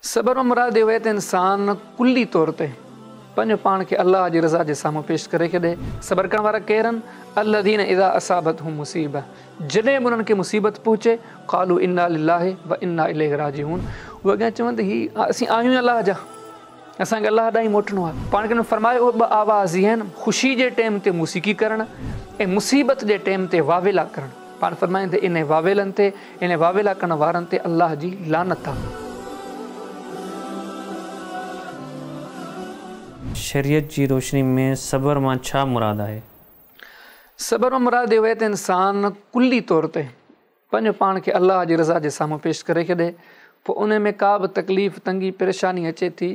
صبر مان مراد اهو آهي ته انسان ڪلي طور تي پنهنجو پاڻ کي الله جي رضا جي سامهون پيش ڪري ڇڏي. صبر ڪرڻ وارا ڪير آهن؟ الذين اذا اصابتهم مصيبه جڏهن به انهن کي مصيبت پهچي، قالوا انا لله وانا اليه راجعون اهي اڳيان چون ته هي اسين آهيون ئي الله جا، اسان کي الله ڏانهن ئي موٽڻو آهي. پاڻ ڪن فرمايو اهي ٻه آواز ئي آهن، خوشي جي ٽيم تي موسيقي ڪرڻ ۽ مصيبت جي ٽيم تي واويلا ڪرڻ. پاڻ فرمائين ته انهي واويلن تي، انهي واويلا ڪرڻ وارن تي الله جي لعنت آ. شريعت جي روشني ۾ صبر مان ڇا مراد آهي؟ صبر مان مراد اهو آهي ته انسان ڪلي طور تي پنهنجو پاڻ کي الله جي رضا جي سامهون پيش ڪري ڇڏي، پوء انهي ۾ ڪا به تڪليف، تنگي، پريشاني اچي ٿي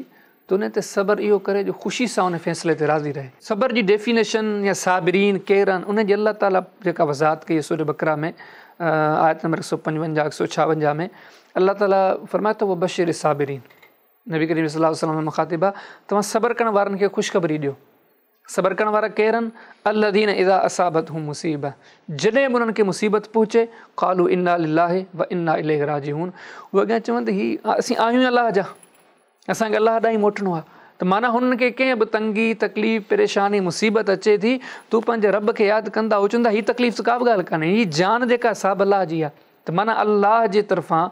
ته ان تي صبر اهو ڪري جو خوشي سان ان فيصلي تي راضي رهي. صبر جي ڊيفينيشن يا صابرين ڪير آهن ان جي الله تعالي جيڪا وضاحت ڪئي سوره بقره ۾ آيت نمبر 155 156 ۾ الله تعالي فرمائي ٿو وبشر الصابرين نبي ڪريم صلي الله عليه وسلم مخاطب آ توهان صبر ڪرڻ وارن کي خوشخبري ڏيو. صبر ڪرڻ وارا ڪير آهن؟ الذين اذا اصابتهم مصيبه جڏهن به انهن کي مصيبت پهچي، قالوا انا لله وانا اليه راجعون اهي اڳيان چون ته هي اسين آهيون ئي الله جا، اسان کي الله ڏانهن ئي موٽڻو آهي ته معنيٰ هنن کي ڪنهن به تنگي، تڪليف، پريشاني، مصيبت اچي ٿي ته هو پنهنجي رب کي ياد ڪندا، هو چوندا هي تڪليف ته ڪا به ڳالهه ڪانهي، هي جان جيڪا سا به الله جي آهي ته معنيٰ الله جي طرفان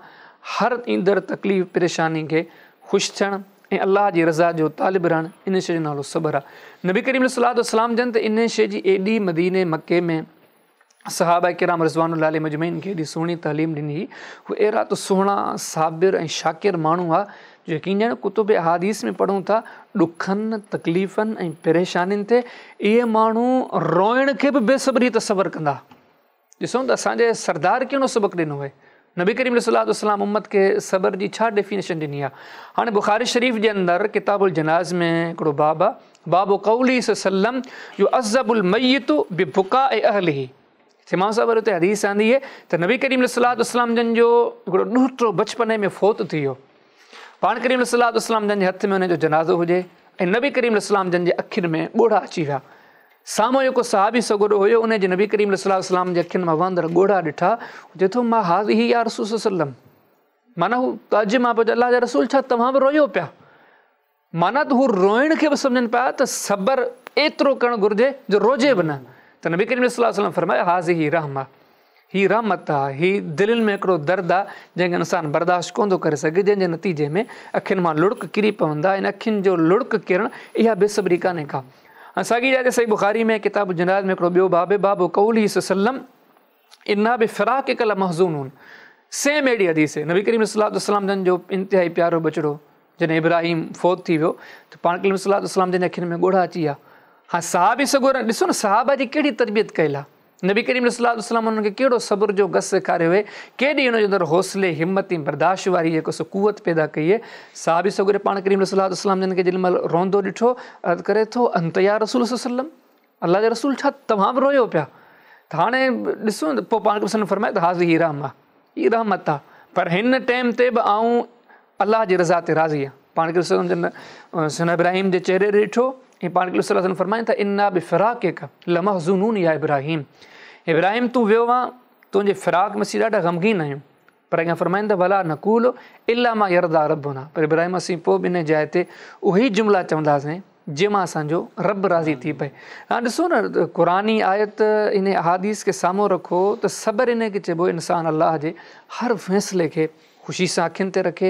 هر ايندڙ تڪليف پريشاني کي خوش ٿيڻ ۽ الله جي رضا جو طالب رهڻ ان شيء جو نالو صبر آهي. نبي ڪريم عليه الصلوة والسلام جن ته ان شيء جي ايڏي مديني مڪي ۾ صحابه ڪرام رضوان الله عليهم اجمعين کي ايڏي سهڻي تعليم ڏني هئي هو اهڙا ته سهڻا صابر ۽ شاڪر ماڻهو هئا جو يقين ڄاڻو ڪتب احاديث ۾ پڙهون ٿا ڏکن تڪليفن ۽ پريشانين تي اهي ماڻهو روئڻ کي به بي صبري تصور ڪندا ڏسون ته اسان جي سردار ڪهڙو سبق ڏنو آهي. نبي ڪريم عليه الصلوة والسلام امت کي صبر جي ڇا ڊيفينيشن ڏني آهي. هاڻي بخاري شريف جي اندر ڪتاب الجنائز ۾ هڪڙو باب آهي، باب قوله صلي الله عليه وسلم يعذب الميت ببڪاء اهله. امام صاحب وري اتي حديث آندي آهي ته نبي ڪريم عليه الصلوة والسلام جن جو هڪڙو ڏوهٽو بچپن ۾ فوت ٿي ويو. پاڻ ڪريم عليه الصلوة والسلام جن جي هٿ ۾ ان جو جنازو هجي ۽ نبي ڪريم عليه السلام جن جي اکين ۾ ڳوڙها اچي ويا. سامهون جيڪو صحابي سڳورو هيو ان جي نبي ڪريم عليه الصلوة والسلام جي اکين مان وهندڙ ڳوڙها ڏٺا، چئي ٿو ما هذه يا رسول الله صلي الله عليه وسلم معنيٰ هو تعجب مان پيو الله جا رسول ڇا توهان به رويو پيا؟ معنيٰ ته هو روئڻ کي به سمجهن پيا ته صبر ايترو ڪرڻ گهرجي جو روئجي به نه ته نبي ڪريم عليه الصلوة والسلام فرمايو هذه رحمة هي رحمت آ، هي دلين ۾ هڪڙو درد آ، جنهن کي انسان برداشت ڪونه ٿو ڪري سگهي، جنهن جي نتيجي ۾ اکين مان لڙڪ ڪري پوندا ۽ اکين جو لڙڪ ڪرڻ اها بي صبري ڪانهي ڪا. ۽ ساڳي جاء تي صحيح بخاري ۾ ڪتاب الجنائز ۾ هڪڙو ٻيو باب آهي، باب قوله صلي الله عليه وسلم انا بفراقک لمحزونون سيم اهڙي حديث نبي ڪريم صلي الله عليه وسلم جن جو انتهائي پيارو ٻچڙو جڏهن ابراهيم فوت ٿي ويو ته پاڻ ڪريم صلي الله عليه وسلم جن جي اکين ۾ ڳوڙها اچي ويا. هاڻ صحابي سڳورا ڏسو نه صحابه جي ڪهڙي تربيت ڪيل آ. نبي ڪريم عليه الصلوة والسلام انهن کي ڪهڙو صبر جو گس سيکاريو هي، ڪيڏي انهن جي اندر حوصلي، همت ۽ برداشت واري جيڪو سو قوت پيدا ڪئي هي. صحابي سڳوري پاڻ ڪريم عليه الصلوة والسلام جن کي جيڏي مهل روئندو ڏٺو، عرض ڪري ٿو، انت يا رسول الله صلي الله عليه وسلم، الله جا رسول ڇا توهان به رويو پيا؟ ته هاڻي ڏسو ته پوء پاڻ ڪريم صلي الله عليه وسلم فرمايو ته هذه رحمة، هي رحمت آ، پر هن ٽيم تي به آئون الله جي رضا تي راضي آهيان. پاڻ ڪريم صلي الله عليه وسلم جن سيدنا ابراهيم جي چهري ڏي ڏٺو ۽ پاڻ ڪريم صلي الله عليه وسلم فرمائن ٿا انا بفراقک لمحزونون يا ابراهيم ابراهيم تون ويو آن تنهنجي فراق ۾ اسين ڏاڍا غمگين آهيون پر اڳيان فرمائن ٿا ولا نقول الا ما يرضي ربنا پر ابراهيم اسين پوء به ان جاء تي اهي ئي جملا چونداسين جنهن مان اسان جو رب راضي ٿي پئي. هاڻ ڏسو نه قرآني آيت ان احاديث کي سامهون رکو ته صبر ان کي چئبو انسان الله جي هر فيصلي کي خوشي سان اکين تي رکي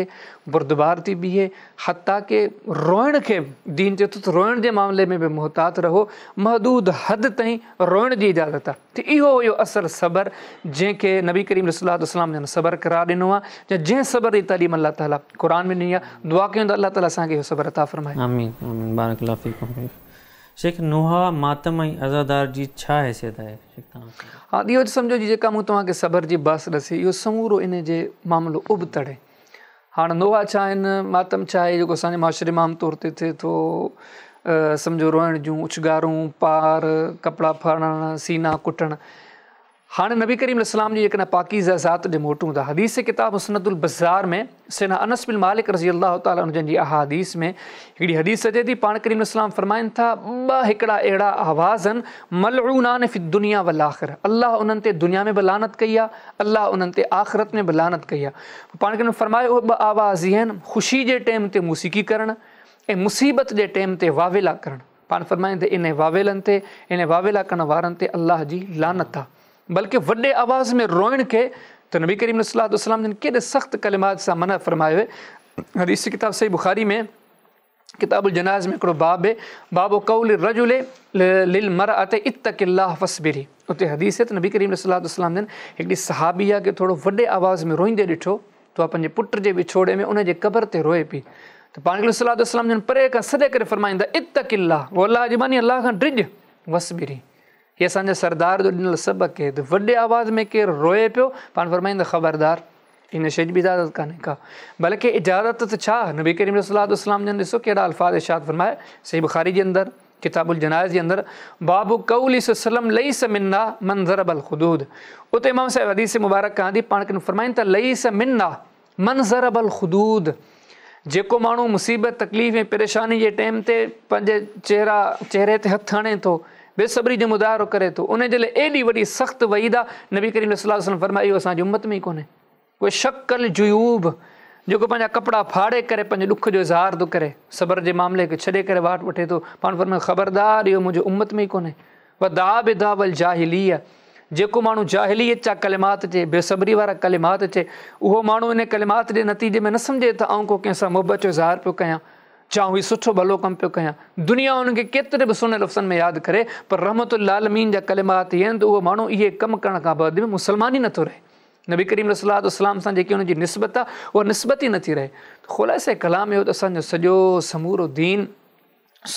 بردبار ٿي بيهي حتيٰ ڪه روئڻ کي به دين چئي ٿو ته روئڻ جي معاملي ۾ به محتاط رهو محدود حد تائين روئڻ جي اجازت آهي. ته اهو هيو اصل صبر جنهن کي نبي ڪريم عليه الصلوة والسلام جن صبر قرار ڏنو آهي يا جنهن صبر جي تعليم الله تعالي قرآن ۾ ڏني آهي دعا ڪيون ته الله تعالي اسان کي اهو صبر عطا فرمائي. آمين آمين بارڪ الله فيڪم شيخ. شيخ نوحا ماتم ۽ عزادار جي ڇا حيثيت آهي شيخ توهان کي. ها اهو ته سمجهو جي جيڪا مون توهان کي صبر جي بحث ڏسي اهو سمورو ان جي معاملو ابتڙ آهي. هاڻ نوحا ڇا آهن، ماتم ڇا آهي جيڪو اسان جي معاشري ۾ عام طور تي ٿئي ٿو، سمجهو روئڻ جون اڇگارون، پار، ڪپڙا ڦاڙڻ، سينا ڪٽڻ. هاڻي نبي ڪريم عليه السلام جي جيڪڏهن پاڪيزه ذات ڏي موٽون ته حديث ڪتاب مسند البزار ۾ سيدنا انس بن مالڪ رضي الله تعالٰي عنه جن جي احاديث ۾ هڪڙي حديث اچي ٿي، پاڻ ڪريم عليه السلام فرمائن ٿا، ٻه هڪڙا اهڙا آواز آهن، ملعونان في الدنيا والآخرة، الله انهن تي دنيا ۾ به لعنت ڪئي آهي، الله انهن تي آخرت ۾ به لعنت ڪئي آهي. پاڻ ڪريم فرمايو اهي ٻه آواز هي آهن، خوشي جي ٽيم تي موسيقي ڪرڻ ۽ مصيبت جي ٽيم تي واويلا ڪرڻ. پاڻ فرمائن ته انهي واويلن تي، انهي واويلا ڪرڻ وارن تي الله جي لعنت آ. بلڪه وڏي آواز ۾ روئڻ کي ته نبي ڪريم عليه الصلوة والسلام جن ڪيڏي سخت ڪلمات سان منع فرمايو آهي. حديث ڪتاب صحيح بخاري ۾ ڪتاب الجنائز ۾ هڪڙو باب آهي، باب قول الرجل للمرأة اتقي الله واصبري. اتي حديث آهي ته نبي ڪريم عليه الصلوة والسلام جن هڪڙي صحابيه کي ٿورو وڏي آواز ۾ روئيندي ڏٺو ته اها پنهنجي پٽ جي وڇوڙي ۾ ان جي قبر تي روئي پئي ته پاڻ ڪريم صلي الله عليه وسلم جن پري کان سڏ ڪري فرمائيندا اتق الله او الله جي ٻانهي الله کان ڊڄ واصبري هي اسان جي سردار جو ڏنل سبق آهي ته وڏي آواز ۾ ڪير روئي پيو پاڻ فرمائيندا خبردار ان شيء جي به اجازت ڪانهي ڪا بلڪه اجازت ته ڇا نبي ڪريم صلي الله عليه وسلم جن ڏسو ڪهڙا الفاظ ارشاد فرمايا صحيح بخاري جي اندر ڪتاب الجنائز جي اندر باب قول صلي الله عليه وسلم ليس منا من ضرب الخدود اتي امام صاحب حديث مبارڪ آندي پاڻ ڪن فرمائن ته ليس منا من ضرب الخدود جيڪو ماڻهو مصيبت تڪليف ۽ پريشاني جي ٽيم تي پنهنجي چهرا چهري تي هٿ هڻي ٿو بي صبري جو مظاهرو ڪري ٿو ان جي لاء ايڏي وڏي سخت وعيد آ نبي ڪريم صلي الله عليه وسلم فرمايو اهو اسان جي امت ۾ ئي ڪونهي وشق الجيوب، جيڪو پنهنجا ڪپڙا ڦاڙي ڪري پنهنجي ڏک جو اظهار ٿو ڪري، صبر جي معاملي کي ڇڏي ڪري واٽ وٺي ٿو، پاڻ فرمايو خبردار اهو منهنجي امت ۾ ئي ڪونهي. ودعا بدعوي الجاهليه، جيڪو ماڻهو جاهليت جا ڪلمات چئي، بي صبري وارا ڪلمات چئي، اهو ماڻهو انهي ڪلمات جي نتيجي ۾ نه سمجهي ته آئون ڪو ڪنهن سان محبت جو اظهار پيو ڪيان، چا آئون هي سٺو ڀلو ڪم پيو ڪيان. دنيا ان کي ڪيتري به سهڻي لفظن ۾ ياد ڪري، پر رحمت للعالمين جا ڪلمات اهي آهن ته اهو ماڻهو اهي ڪم ڪرڻ کان بعد به مسلمان ئي نٿو رهي. نبي ڪريم عليه الصلوة والسلام سان جيڪي ان جي نسبت آ اها نسبت ئي نٿي رهي. خلاصه ڪلام اهو ته اسان جو سڄو سمورو دين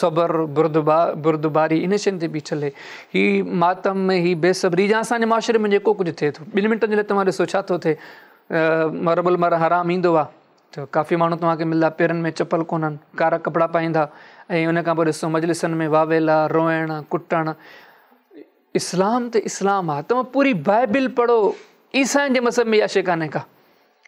صبر، بردباري انهن شين تي بيٺل آهي. هي ماتم، هي بي صبري يا اسان جي معاشري ۾ جيڪو ڪجهه ٿئي ٿو. ٻن منٽن جي لاء توهان ڏسو ڇا ٿو ٿئي. محرم الحرام ايندو آ ته ڪافي ماڻهو توهان کي ملندا پيرن ۾ چپل ڪونهن، ڪارا ڪپڙا پائيندا ۽ ان کان پوء ڏسو مجلسن ۾ واويلا، روئڻ، ڪٽڻ. اسلام ته اسلام آ توهان پوري بائبل پڙهو عيسائين جي مذهب ۾ اها شيء ڪانهي ڪا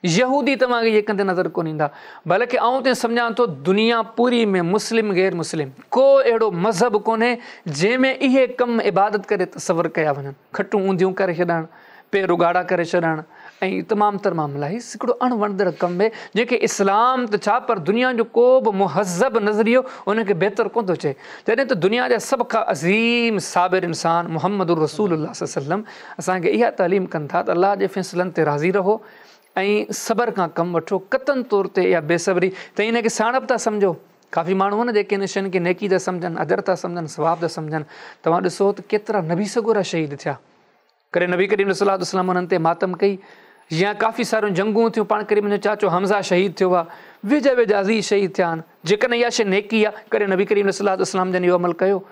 يهودي توهان کي اهي ڪندي نظر ڪونه ايندا بلڪه آئون ته سمجهان ٿو دنيا پوري ۾ مسلم غير مسلم ڪو اهڙو مذهب ڪونهي جنهن ۾ اهي ڪم عبادت ڪري تصور ڪيا وڃن کٽون اونڌيون ڪري ڇڏڻ پير اگهاڙا ڪري ڇڏڻ ۽ تمام تر معاملا هي هڪڙو اڻ وڻندڙ ڪم آهي جنهن کي اسلام ته ڇا پر دنيا جو ڪو به مهذب نظريو ان کي بهتر ڪونه ٿو چئي جڏهن ته دنيا جا سڀ کان عظيم صابر انسان محمد رسول الله صلي الله عليه وسلم اسان کي اها تعليم ڪن ٿا ته الله جي فيصلن تي راضي رهو ۽ صبر کان ڪم وٺو قطعاً طور تي اها بي صبري ته ان کي سياڻپ ٿا سمجهو ڪافي ماڻهو آهن جيڪي ان شين کي نيڪي ٿا سمجهن اجر ٿا سمجهن ثواب ٿا سمجهن توهان ڏسو ته ڪيترا نبي سڳورا شهيد ٿيا ڪڏهن نبي ڪريم صلي الله عليه وسلم انهن تي ماتم ڪئي يا ڪافي ساريون جنگون ٿيون پاڻ ڪريم جو چاچو حمزه شهيد ٿيو آهي ويجها ويجها عزيز شهيد ٿيا آهن جيڪڏهن اها شيء نيڪي آهي ڪڏهن نبي ڪريم صلي الله عليه وسلم جن اهو عمل ڪيو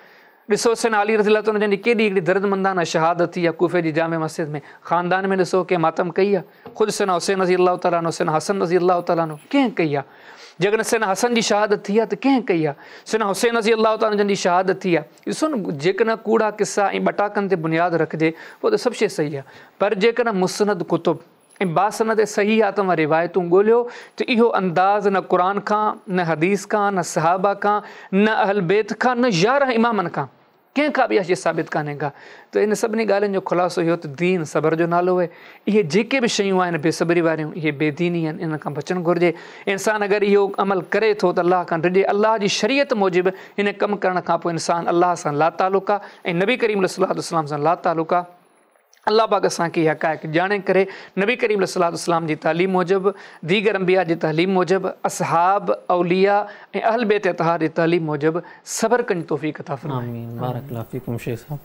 ڏسو سيدنا علي رضي الله تعالٰي جن جي ڪيڏي هڪڙي دردمندانه شهادت ٿي آهي ڪوفي جي جامع مسجد ۾ خاندان ۾ ڏسو ڪنهن ماتم ڪئي آهي خود سيدنا حسين رضي الله تعالٰي عنه سيدنا حسن رضي الله تعالٰي عنه ڪنهن ڪئي آهي جيڪڏهن سيدنا حسن جي شهادت ٿي آهي ته ڪنهن ڪئي آهي سيدنا حسين رضي الله تعالٰي جن جي شهادت ٿي آهي ڏسو نه جيڪڏهن ڪوڙا قصا ۽ ٻٽاڪن تي بنياد رکجي پوء ته سڀ شيء صحيح آهي پر جيڪڏهن مسند ڪتب ۽ باسند صحيحه توهان روايتون ڳوليو ته اهو انداز نه قرآن کان نه حديث کان نه صحابه کان نه اهل بيت کان نه 11 امامن کان ڪنهن کان به اها شيء ثابت ڪانهي ڪا ته ان سڀني ڳالهين جو خلاصو اهو ته دين صبر جو نالو آهي اهي جيڪي به شيون آهن بي صبري واريون اهي بي ديني آهن انهن کان بچڻ گهرجي انسان اگر اهو عمل ڪري ٿو ته الله کان ڊڄي الله جي شريعت موجب ان ڪم ڪرڻ کان پوء انسان الله سان لاتعلق آ ۽ نبي ڪريم عليه الصلوة والسلام سان لاتعلق آ الله پاڪ اسان کي حقائق ڄاڻي ڪري نبي ڪريم عليه الصلوة والسلام جي تعليم موجب ديگر انبياء جي تعليم موجب اصحاب اولياء ۽ اهل بيت اطهار جي تعليم موجب صبر ڪرڻ جي توفيق عطا فرمائي. آمين بارڪ الله فيڪم شيخ صاحب.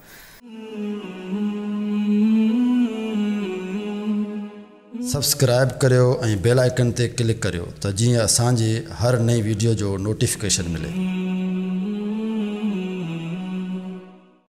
سبسڪرائب ڪريو ۽ بيل آئيڪن تي ڪلڪ ڪريو ته جيئن اسان جي هر نئين ويڊيو جو نوٽيفڪيشن ملي.